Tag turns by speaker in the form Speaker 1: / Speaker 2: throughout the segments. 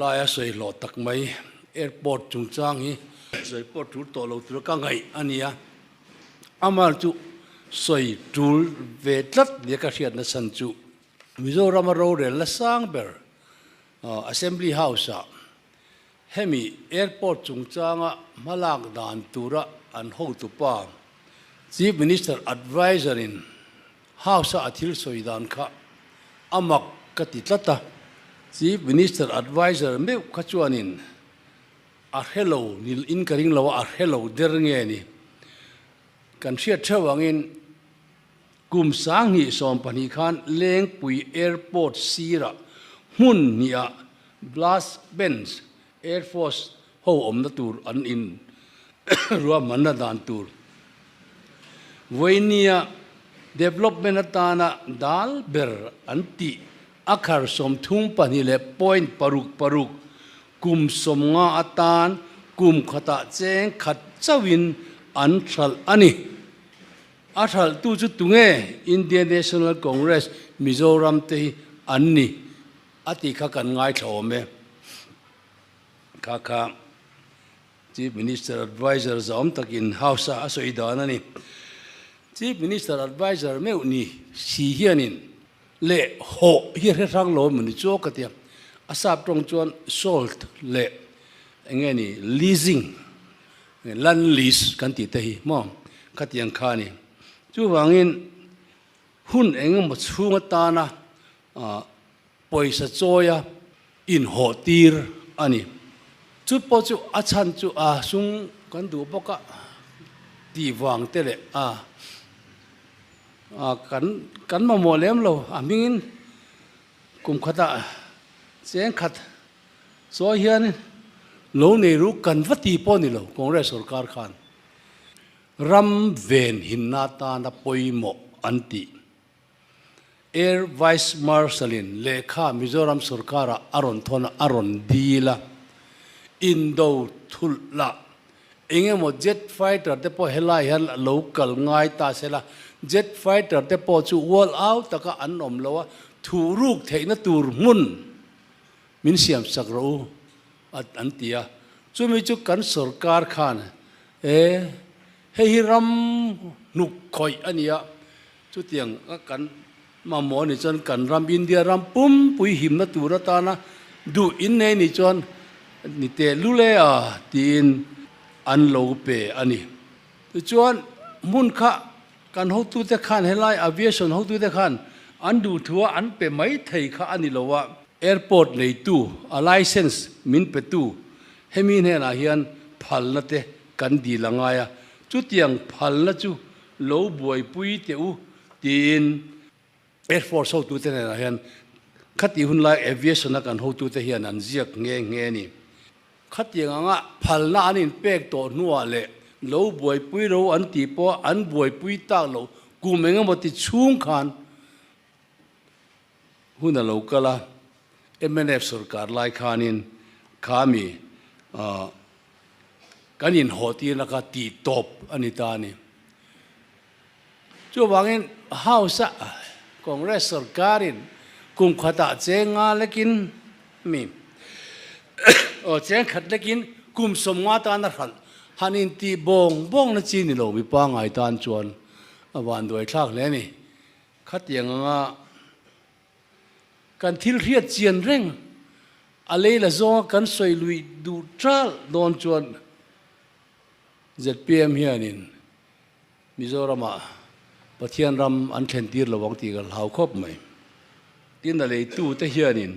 Speaker 1: Tunlaia sawi hlawh tak mai airport chungchang hi sawi pawh tul tawh lo tura ka ngaih a ni a, amah chu sawi tul ve tlat nia ka hriatna chhan chu Mizorama rorelna sang ber Assembly House-ah hemi airport chungchanga hmalak dan tura an hotupa Chief Minister Adviser-in House-a a thil sawi dan kha a mak ka ti tlat a, Chief Minister Adviser meuh kha chuanin a hre lo nil in ka ring lo a, a hre lo der nge ni? Kan hriat theuh angin kum 2020 khan Lengpui Airport sirah hmun hniha Blast Bench Air Force ho awmna tur an in ruahmanna dan tur Vawinia development atana dal ber an tih a khar 32.66 kum 50 atan kum khatah cheng khat chauhin an hralh a ni. A hralhtu chu tunge Indian National Congress Mizoram te hi an ni a tih kha kan ngaithla awm e. Kha kha Chief Minister Adviser zawm takin House a a sawi dan a ni. Chief Minister Adviser meuh ni si hianin leh hawh hi a hre hrang lo emaw ni chu ka tia. A sap tawng chuan sold leh eng nge ni leasing, land lease kan tih te hi maw khatiang kha a ni. Chuvangin hun eng emaw chhung atana pawisa chawia inhawh tir a ni. Chu pawh chu a chhan chu a sung kan duh bawk a tih vang te leh a kan kan mamawh lem lo a hmingin kum khatah cheng khat chawi hian lo nei ruk kan va ti pawh a ni lo Congress sorkar khan ram ven hinna atana pawimawh an tih. Air Vice Marshal-in lehkha Mizoram sorkarah a rawn thawn a, a rawn dil a. Indo thulh lah eng emaw jet fighter te pawh helai hian a lo kal ngai ta se la, jet fighter te pawh chu wall out taka an awm lo a, thuh ruk theihna tur hmun min siam sak rawh u an ti a. Chumi chu kan sorkar khan e hei hi ram hnuk khawih a ni a, Chutiang a kan mamawh a nih chuan kan ram India ram pumpui himna tur atana duh innei nih chuan ni teh lul e a tiin an lo pe a ni. Tichuan hmun kha kan hotute khan helai aviation hotute khan an duh thu a an pe mai thei kha a ni lo a. Airport neitu a license min petu hemi hnenah hian phalna te kan dil a ngai a, chutiang phalna chu Lo buaipui teh u tiin Air Force hotute hnenah hian khati hun lai aviation a kan hotute hian an ziak nghe nghe a ni. Khatiang anga phalna an inpek tawh hnuah leh lo buaipui ro an tih pawh an buaipui tak loh kum engemaw ti chhung khan hun a lo kal a, mnf sorkar lai khanin kha mi Kan inhawhtirna kha tih tawp a ni ta a ni. Chuvangin House-a Congress sorkarin kum khatah cheng nga lekin mi aw cheng khat lekin kum 50 tan a hralh han intih bawng bawngna chi ni lo mipa ngai tan chuan a vanduai thlak hle a ni. Khatiang anga Kan thil hriat chian reng a lei la zawnga kan sawi lui duh ṭalh dawn chuan zpm hianin Mizoramah Pathian ram an thlen tir lo ang tih ka hlau khawp mai. Tin, a leitute hianin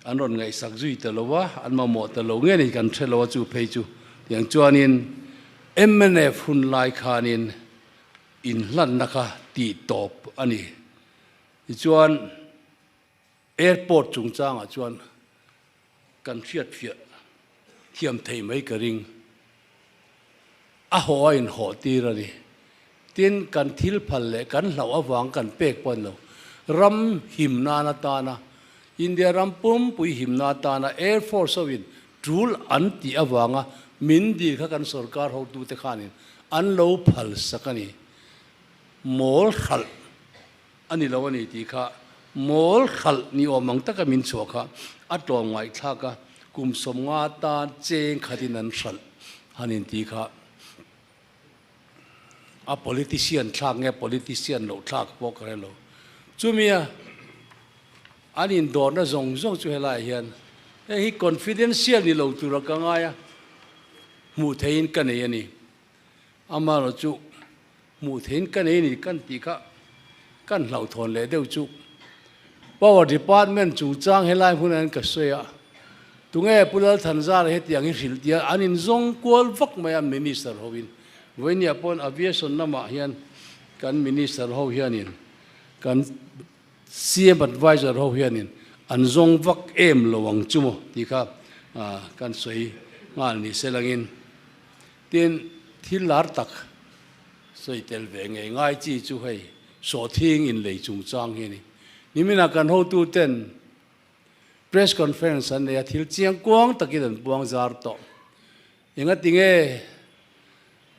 Speaker 1: an rawn ngaihsak zui ta lo a, an mamawh ta lo nge ni kan hre lo a chu phei chu. Tiang chuanin mnf hun lai khanin inhlanna kha tih tawp a ni. Tichuan, airport chungchangah chuan kan hriatfiah thiam thei mai ka ring. A haw a inhawh tir a ni. Tin, kan thil phal leh kan hlauh avang kan pek pawh a ni lo. Ram him nan atana, India ram pumpui himna atana Air Force hoin tul an tih avanga min dil kha kan sorkar hotute khanin an lo phal sak a ni. Mawl hralh. A ni lo a ni tih kha mawl hralh ni awm ang taka min chhuah kha a tlawm ngaihthlak a. kum 50 tan cheng khatin an hralh han inti kha a politician thlak nge politician loh thlak pawh ka hre lo. Chumia an indawrna zawng zawng chu helaiah hian hei hi confidential ni lo tura ka ngai a, hmuh theihin ka nei a ni. Amaherawhchu hmuh theihin ka nei a ni kan tih kha kan hlauhthawn leh deuh chu Power Department chungchang helai hmunah hian ka sawi a, tunge Pu Lalthanzara hetiang hi hrilh tia an inzawng kual vak mai a Minister hoin. Vawinia pawn Aviation lamah hian kan Minister ho hianin kan CM Adviser ho hianin an zawng vak em lo ang chu maw tih kha kan sawi nghal ni se langin tin thil lar tak sawi tel ve ngei ngai chi chu hei sawhthing inlei chungchang hi a ni. Niminah kan hotu ten press conference an nei a, thil chiang kuang takin an puang zar tawh. Engati nge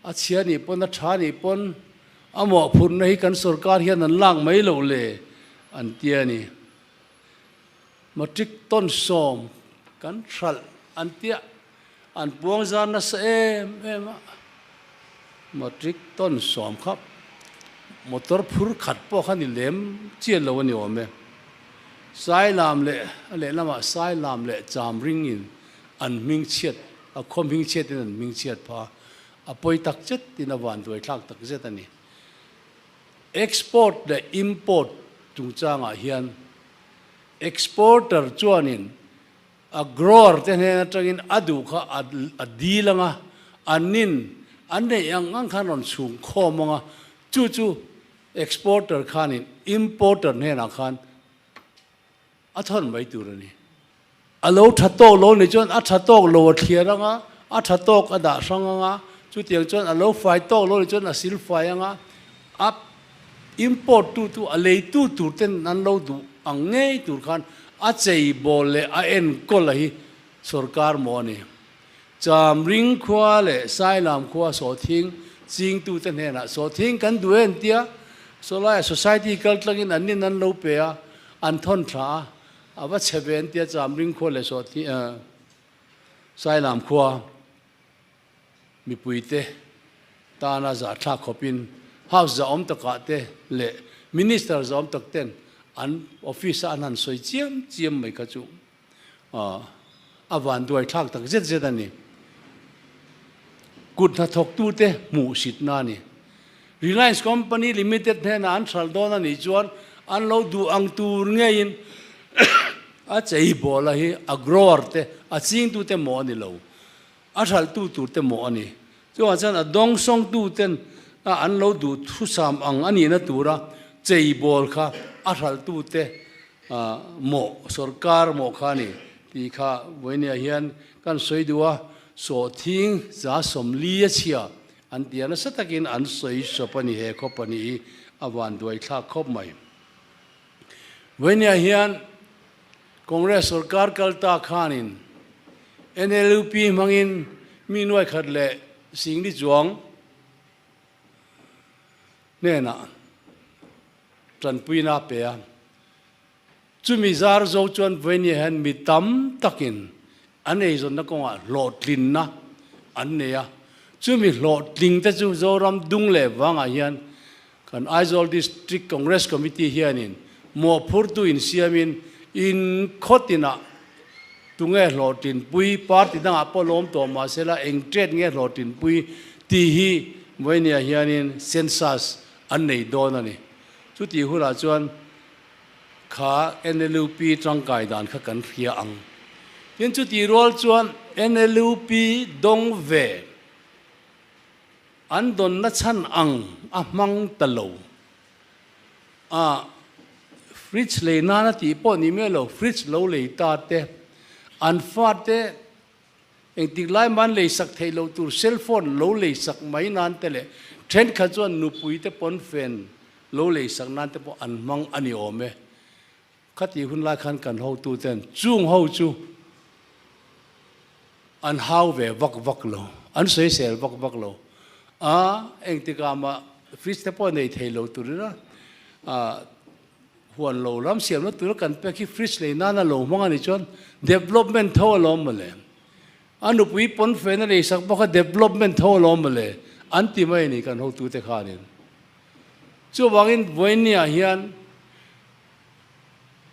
Speaker 1: a chhia nih pawn a tha nih pawn a mawhphurhna hi kan sorkar hian an lak mai loh le an ti a ni. Matric ton 10 kan hralh an tia an puang zar nasa em em a, matric ton 10 kha motor phur khat pawh kha ni lem chian lo a ni awm e. Sailam leh a lehlamah Sailam leh Chamring in an hming chhiat a khaw hming chhiat in an hming chhiat pha a pawi tak zet in a van duai thlak tak zet a ni. Export leh import chungchangah hian exporter chuanin a grower te hnen atangin a duh kha a dil anga an in an neih ang ang khan rawn chhung khawm anga chu chu exporter khanin importer hnenah khan a thawn mai tur a ni. A lo tha tawk lo nih chuan a tha tawk lo a thliar ang a, a tha tawk a dah hrang ang a, chutiang chuan a lo fai tawk lo nih chuan a sil fai ang a, a import tu tu a leitu tur ten an lo duh ang ngei tur khan a chei bawl leh a enkawl a hi sorkar maw a ni. Chamring khua leh Sailam khua sawhthing chingtute hnenah sawhthing kan duh en tia sawlaiah society kal tlangin an nin an lo pe a, an thawn tha a, a va chhe ve an tia Chamring khua leh sawhthing Sailam khua mipuite tana zahthlak khawpin House zahawm takah te leh Minister zahawm tak ten an office a an han sawi chiam chiam mai kha chu A van duai thlak tak zet zet a ni. Kut hnathawktute hmuh sitna a ni. Reliance Company Limited hnenah an hral dawn a nih chuan an lo duh ang tur ngeiin a cheibawla hi a grower te, a chingtute mawh a ni lo. A hralhtu turte mawh a ni. Chuvang chuan a dawngsawngtuten an lo duh thusam ang a nihna tura cheibawl kha a hralhtute mawh, sorkar mawh kha a ni tih kha vawinia hian kan sawi duh a, sawhthing 40 a chhia an ti a, nasa takin an sawi sawp a ni he khaw pahnih hi a vanduai thlak khawp mai. Vawinia hian Congress sorkar kal ta khanin NLUP hmangin mi nuai khat leh singli chuang hnenah tanpuina a pe a. Chumi zar zo chuan vawinia hian mi tam takin an eizawnna kawngah hlawhtlinna an nei a. Chumi hlawhtling te chu Zoram dung leh vangah hian Kan Aizawl District Congress Committee hianin mawhphurtu insiamin in khawtinah tunge hlawhtlinpui, party dangah pawh lawm tawh mahsela eng tet nge hlawhtlinpui tih hi vawinia hianin census an nei dawn a ni. Chutih hunah chuan kha NLUP tangkai dan kha kan hria ang. Tin, chutih rual chuan NLUP dawng ve. An dawnna chhan ang a hmang ta lo. A fridge lei nana tih pawh ni miah lo, fridge lo lei ta te, an fate engtik lai man lei sak theih loh tur cell phone lo lei sak mai nan te leh thenkhat chuan nupui te pawnfen lo lei sak nan te pawh an hmang a ni awm e. Khatih hun lai khan kan hotuten chung ho chu an hau ve vak vak lo, an sawisel vak vak lo a, engtikah mah fridge te pawh nei thei lo turin a Huan lo ram siamna tura kan pek hi fridge lei nana lo hmang a nih chuan development tho a lawm mawle. A nupui pawn fen a leisak bawk a development tho a lawm mawle an ti mai a ni kan hotute khanin. Chuvangin Vawinia hian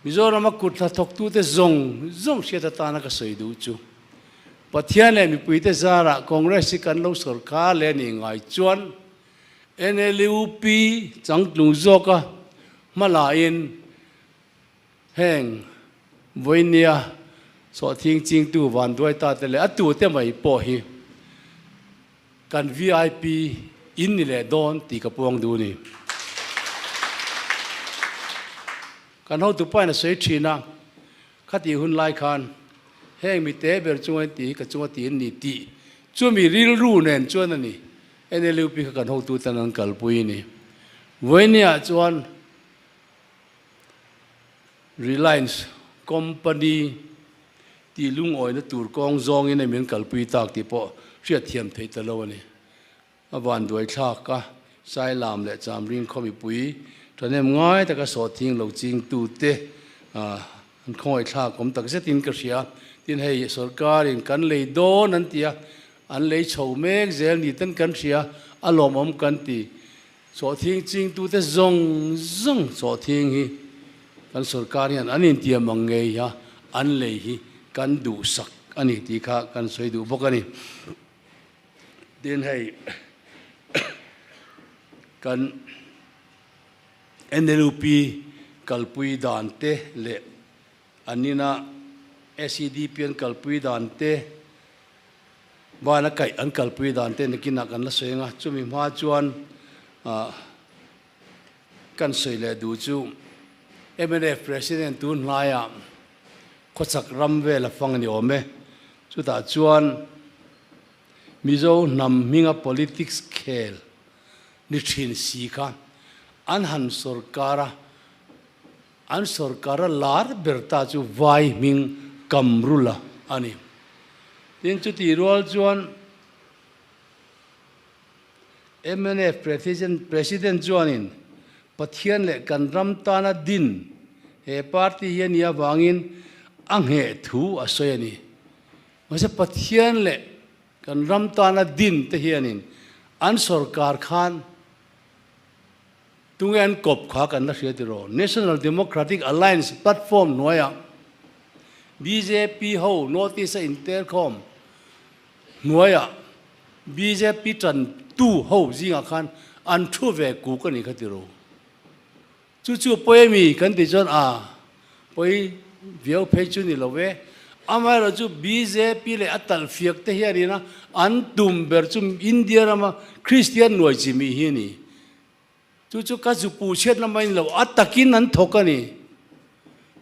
Speaker 1: Mizorama kut hnathawktute zawng zawng hriat atana ka sawi duh chu Pathian leh mipuite zarah Congress hi kan lo sawrkar leh a nih ngai chuan NLUP changtlung zawka hma lain heng Vawinia sawhthing chingtu vanduai ta te leh a tute mai pawh hi kan vip in ni leh dawn tih ka puang duh a ni. Kan hotu pain a sawi thin a, khatih hun lai khan heng mi te ber chunga in tih hi ka chunga tih an ni tih chumi rilru nen chuan a ni. NLUP kha kan hotu tan an kalpui a ni. Vawinia chuan Reliance Company tih lungawina tur kawng zawngin a min kalpui tak tih pawh hriatthiam theih ta lo a ni. A vanduai thlak a, Sailam leh Chamring khaw mipui thahnem ngai taka sawhthing lo chingtute an khawngaih thlak awm tak zetin ka hria. Tin hei sorkarin kan lei dawn an ti a, an lei chho mek zel ni ten kan hria, a lawmawm kan ti. Sawhthing chingtute zawng zawng sawhthing hi kan sorkar hian an intiam ang ngei a, an lei hi kan duhsak a ni tih kha kan sawi duh bawk a ni. Tin hei kan NLUP kalpui dan te leh an ina SEDP an kalpui dan te vana kaih an kalpui dan te nakinah kan la sawi ang a, chumi hma chuan kan sawi leh duh chu mnf President tun hnaiah khawchhak ram vel a fang a ni awm e, chutah chuan Mizo hnam hminga politics khel ni thin si kha an han sawrkar a, an sawrkar a lar ber ta chu vai hming Kamrula a ni. Tin, chutih rual chuan mnf President chuanin Pathian leh kan ram tana din he party hi a nih avangin a ngheh thu a sawi a ni. Mahse Pathian leh kan ram tana din te hianin an sorkar khan tunge an kawp kha kan la hria tiraw? National Democratic Alliance platform hnuaiah bjp ho North East a interkhawm hnuaiah bjp tan tu ho zingah khan an thu ve kuk a ni kha tiraw? Chu chu pawi ami kan tih chuan a pawi viau phei chu ni lo ve. Amaherawh chu bjp leh a talh fiak te hian ina an tum ber chu India rama Kristian nuai chi mi hi a ni. Chu chu ka zu puh chhiatna mai ni lo, a takin an thawk a ni.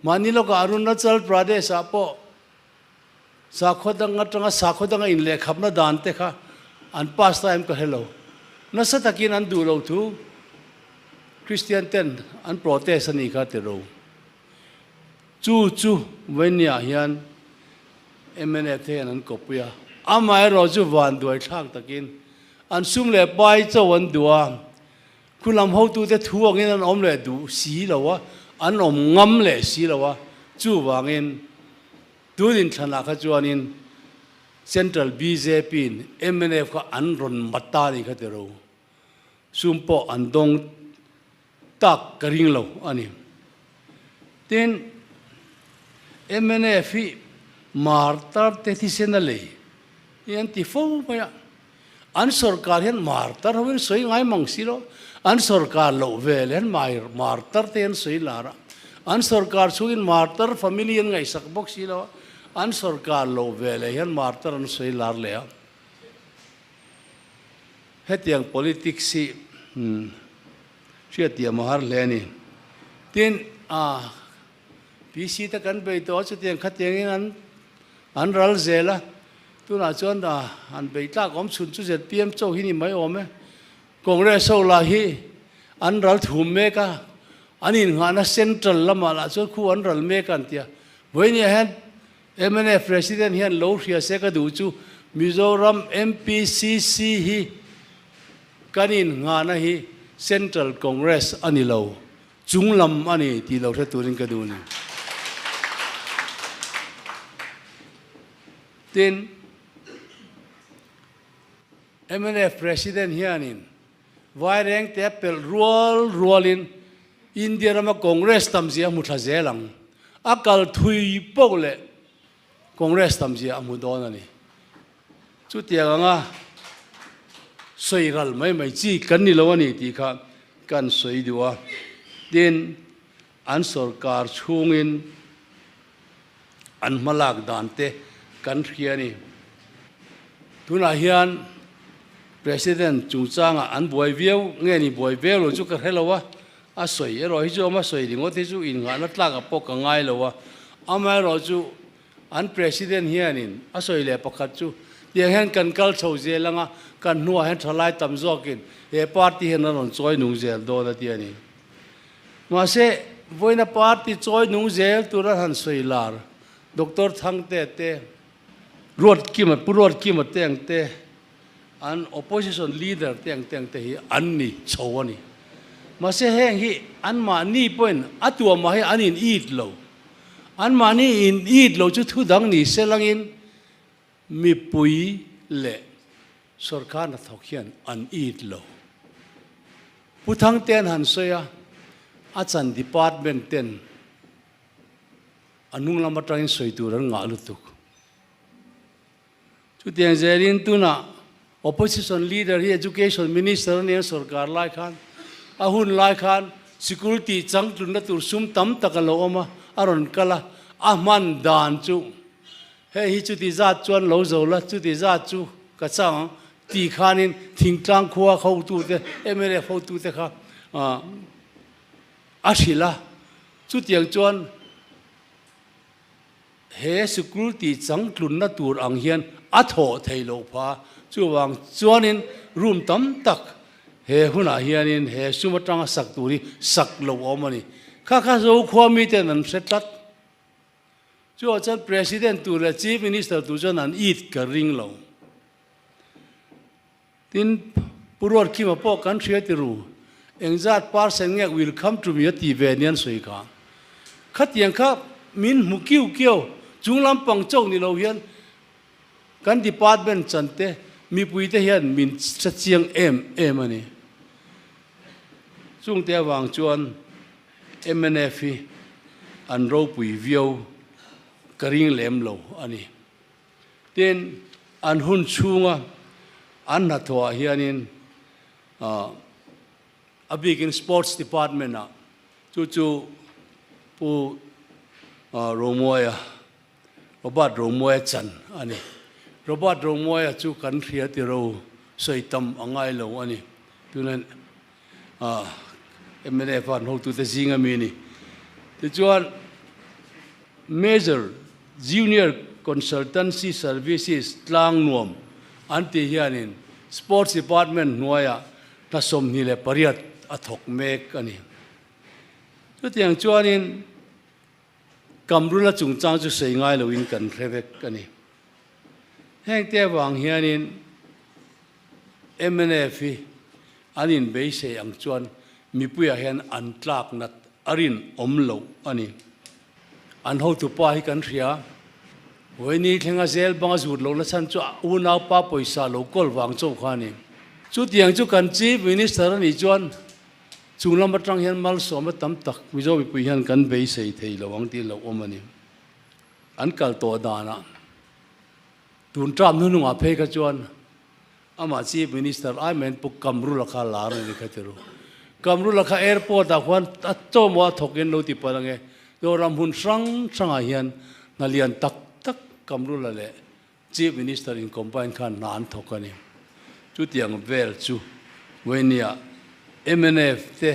Speaker 1: Mahni lawkah Arunachal Pradesh ah pawh sakhaw dang atanga sakhaw danga inlehkhapna dan te kha an pass ta em ka hre lo. Nasa takin an duh lo thu Kristian ten an protest a nih kha ti ro. Chu chu Vawinia hian mnf te hian an kawppui a. Amaherawh chu vanduai thlak takin an sum leh pai cho an duh a, khulam hotute thu angin an awm leh duh si lo a, an awm ngam leh si lo a, chuvangin tun inthlanah kha chuanin Central bjp in mnf kha an rawn mat ta a nih kha ti ro. Sum pawh an dawng tak ka ring lo a ni. Tin, mnf hi martar te thisen a lei hi an ti fo mai a. An sorkar hian martar ho in sawi ngai mang si lo. An sorkar loh vel hian martar te an sawi lar a. An sorkar chhungin martar family an ngaihsak bawk si lo a. An sorkar loh veleh hian martar an sawi lar leh a. Hetiang politics hi hriattiam a har hle a ni. Tin, PC te kan bei tawh a, chutiang khatiangin an an ral zel a. Tunah chuan han bei tlak awm chhun chu zpm chaw hi ni mai awm e. Congress ho lah hi an ral thum mek a, an innghahna central lamah lah chuan khu an ral mek a an ti a. Vawiin hian Mnf President hian lo hria se ka duh chu Mizoram MPCC hi kan innghahna hi Central Congress a ni lo. chunglam a ni tih lo hre turin ka duh a ni. Tin, mnf President hianin Vairengte a pelh rual rualin India rama Congress tamzia a hmu thla zel ang. A kal thui poh leh Congress tamzia a hmu dawn a ni. Chutiang anga sawi ral mai mai chi kan ni lo a ni tih kha kan sawi duh a. Tin, an sorkar chhungin an hmalak dan te kan hria a ni. Tunah hian President chungchangah an buai viau nge ni buai viau lo chu ka hre lo a, a sawi erawh hi chu awm a sawi ringawt hi chu innghahna tlakah pawh ka ngai lo a, amaherawh chu An President hianin a sawi leh pakhat chu, Tiang hian kan kal chho zel anga, kan hnuah hian thalai tam zawkin he party hian a rawn chawi nung zel dawn a ti a ni. Mahse, vawiina party chawi nung zel tur an han sawi lar Doctor Thangte te, Ruatkima, Pu Ruatkima te ang te, an opposition leader te ang te ang te hi an ni chho a ni. Mahse heng hi anmahni pawhin a tuamah hi an in it lo. Anmahni in it lo chu thu dang ni se langin mipui leh sorkar hnathawk hian an it lo. Pu Thangte an han sawi a, a chan department ten a hnung lam atangin sawi tur an ngah lutuk. Chutiang zelin tunah Opposition Leader hi Education Minister a nia sorkar lai khan a hun lai khan sikul tih changtlunna tur sum tam tak a lo awm a, a rawn kal a, a hman dan chu hei hi chuti zat chuan lo zo la, chuti zat chu ka chang ang tih khanin thingtlang khua hotute, mla hotute kha a hrilh a, chutiang chuan He sikul tih changtlunna tur ang hian a thawh thei loh pha. Chuvang chuanin room tam tak he hunah hianin he sum atanga sak tur hi sak lo awm a ni. Kha kha Zokhua miten an hre tlat. Chuvang chuan President tur leh Chief Minister tur chuan an it ka ring lo. Tin, Pu Ruatkima pawh kan hria ti ru, engzat percent nge will come to me a ti ve nia an sawi kha. Khatiang kha min hmu kiu kiau, chung lampang chauh ni lo hian kan department chan te, mipui te hian min hre chiang em em a ni. Chungte avang chuan mnf hi an ropui viau ka ring lem lo a ni. Tin, an hun chhunga an hnathawhah hianin a bikin Sports Department-ah chu chu Pu Romuaia, Robert Romuaia chan a ni. Robert Romuaia chu kan hria ti ro sawi tam a ngai lo a ni. Tuna mla fan hotute zing ami a ni. Tichuan Major Junior Consultancy Services tlang nuam an tih hianin Sports Department hnuaiah hna 28 a thawk mek a ni. Chutiang chuanin Kamrula chungchang chu sawi ngai loin kan hre vek a ni. Hengte avang hianin mnf hi an inbeisei ang chuan mipuiah hian an tlak nat a rinawm loh a ni. An hotupa hi kan hria. Vawiini thlenga zel banga zut lohna chhan chu a unaupa pawisa lo kawl vang chauh kha a ni. Chutiang chu kan Chief Minister a nih chuan chung lam atang hian malsawmna tam tak Mizo mipui hian kan beisei thei lo ang tih hlauhawm a ni. An kal tawh danah tun term hnuhnungah phei kha chuan Amah Chief Minister ai main Pu Kamrula kha lar a ni kha ti ru. Kamrula kha airport ah khuan a chaw maw a thawk in lo ti palh ange. Zoram hmun hrang hrangah hian hna lian tak tak Kamrula leh Chief Minister in combine khan hna an thawk a ni. Chutiang vel chu Vawiniah mnf te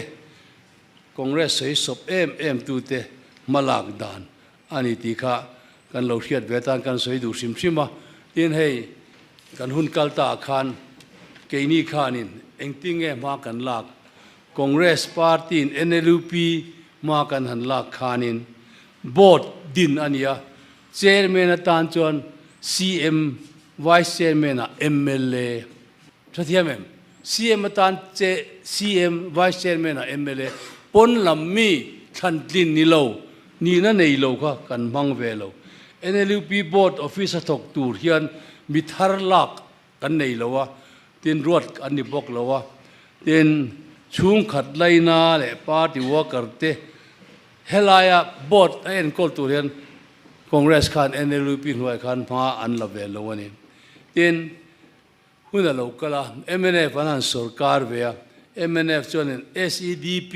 Speaker 1: Congress sawi sawp em em tute hmalak dan a ni tih kha kan lo hriat ve atan kan sawi duh hrim hrim a. Tin, hei kan hun kal ta ah khan keini khanin engtin nge hma kan lak, Congress party in NLUP hma kan han lak khanin board din a ni a, chairman atan chuan CM, vice chairman ah mla, tha thiam em? CM atan che CM, Vice Chairman ah mla, pawn lam mi thlan tlin ni lo, nihna nei lo kha kan hmang ve lo. NLUP Board Office a thawk tur hian mi thar lak kan nei lo a, tin ruat an ni bawk lo a, tin chhungkhat laina leh party worker te helaia Board a enkawl tur hian Congress khan NLUP hnuaiah khan hma an la ve lo a ni. Tin, hun a lo kal a, mnf an han sorkar ve a, mnf chuanin SEDP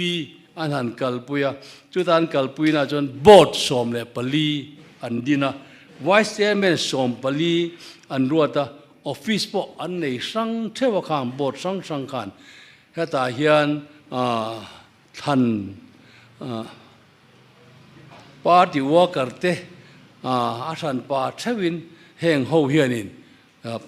Speaker 1: an han kalpui a, chuta an kalpuinaah chuan Board 14 an din a, Vice Chairman 14 an ruat a, Office pawh an nei hrang theuh a khang Board hrang hrang khan hetah hian thlan Party worker te a hranpa theuhin heng ho hianin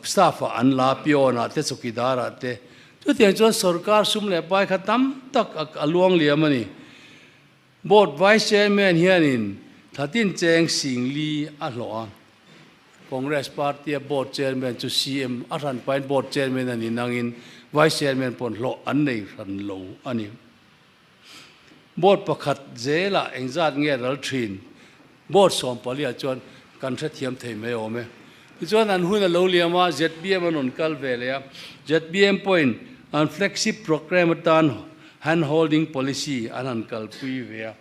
Speaker 1: staff ah an la, peon ah te, chawkidar ah te. Chutiang chuan sorkar sum leh pai kha tam tak a luang liam a ni. Board Vice Chairman hianin thatin cheng sing li a hlawh a. Congress Party a Board Chairman chu CM a hranpain Board Chairman a ni nangin Vice Chairman pawn hlawh an nei hran lo a ni. Board pakhat zelah engzat nge ral thin? Board 14 ah chuan kan hrethiam thei mai awm e. Tichuan an hun a lo liam a, zpm an rawn kal ve leh a. Zpm pawhin an flagship programme atan hand holding policy an han kalpui ve a.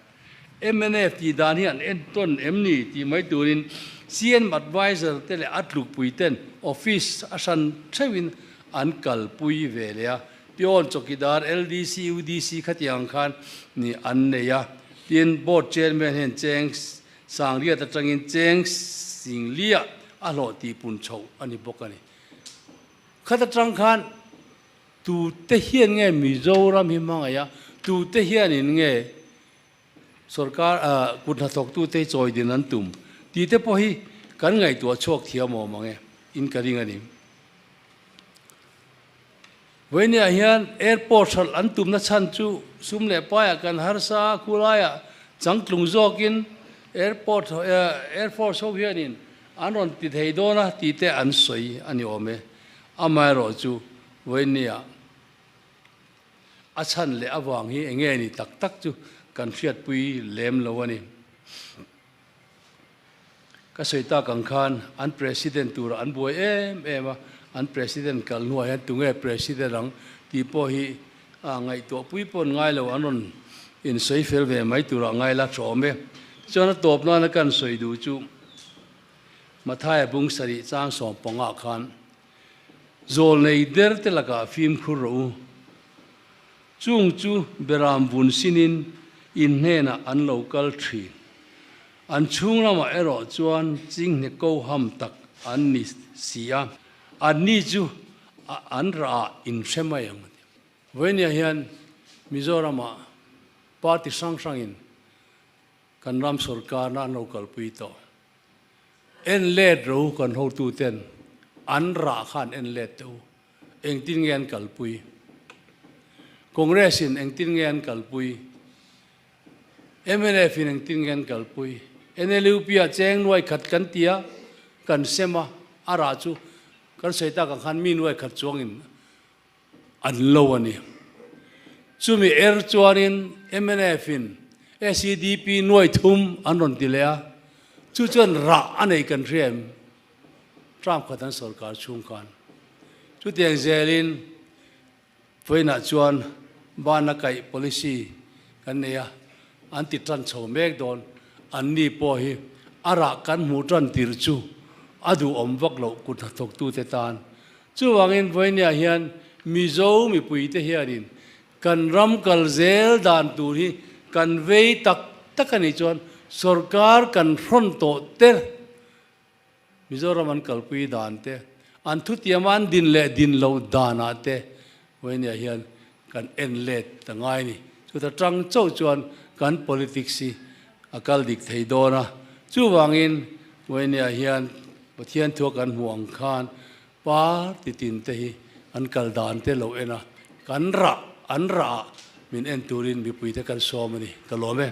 Speaker 1: Mnf tih dan hi an entawn em ni tih mai turin CM adviser te leh a tlukpui ten office a hran theuhin an kalpui ve leh a. Peon chawkidar LDC, UDC khatiang khan ni an nei a. Tin, Board Chairman hian cheng sangriat atangin cheng singlia a hlawh tih pun chhoh a ni bawk a ni. Khat atang khan tute hian nge Mizoram hi hmangaih a, tute hianin nge sorkar kut hnathawktute hi chawi din an tum tih te pawh hi kan ngaihtuah chhuak thiam awm ang e, in ka ring a ni. Vawinia hian airport hralh an tumna chhan chu sum leh paiah kan harsa a, khulaiah changtlung zawkin airport air force ho hianin an rawn ti thei dawn a tih te an sawi a ni awm e. Amaherawh chu vawinia a chhan leh avang hi eng nge ni tak tak chu kan hriatpui lem lo a ni. Ka sawi tak ang khan an President turah an buai em em a, an President kal hnuah hian tunge President ang tih pawh hi ngaihtuah pui pawn ngai lo, an rawn insawi fel ve mai turah ngai la tha awm e. Tichuan a tawp nana kan sawi duh chu Mathaia bung sarih chang 15 khan Zawlnei der te lakah fimkhur rawh u, Chung chu beram vun sinin in hnenah an lo kal thin. An chhung lamah erawh chuan chinghne ko ham tak an ni si a, anni chu an rah ah in hre mai ang a ti. Vawinia hian Mizoramah party hrang hrangin kan ram sorkarna an lo kalpui tawh. En let ro kan hotuten an rah khan en let teh u. Engtin nge an kalpui? Congress in engtin nge an kalpui? Mnf in engtin nge an kalpui? NLUP ah cheng nuai khat kan ti a, kan sem a, a rah chu kan sawi tak ang khan mi nuai khat chuangin an lo a ni. Chumi er chuanin mnf in SEDP nuai thum an rawn ti leh a, chu chuan rah a nei kan hria em? Trump khat an sorkar chhung khan chutiang zelin vawiinah chuan bana kaih policy kan nei a, an ti tan chho mek dawn. Anni pawh hi a rah kan hmuh tan tir chu a duhawm vak loh kut hnathawktute tan. Chuvangin vawiiniah hian Mizo mipuite hianin kan ram kal zel dan tur hi kan vei tak tak a nih chuan sorkar kan hrawn tawh ter. Mizoram an kalpui dan te, an thutiama an din leh din loh danah te vawinia hian kan en let ta ngai a ni. Chuta tang chauh chuan kan politics hi a kal dik thei dawn a. Chuvangin vawinia hian Pathian thua kan hmuh ang khan party tin te hi an kal dan te lo en a, kan rah an rah ah min en turin mipui te kan sawm a ni. Ka lawm e.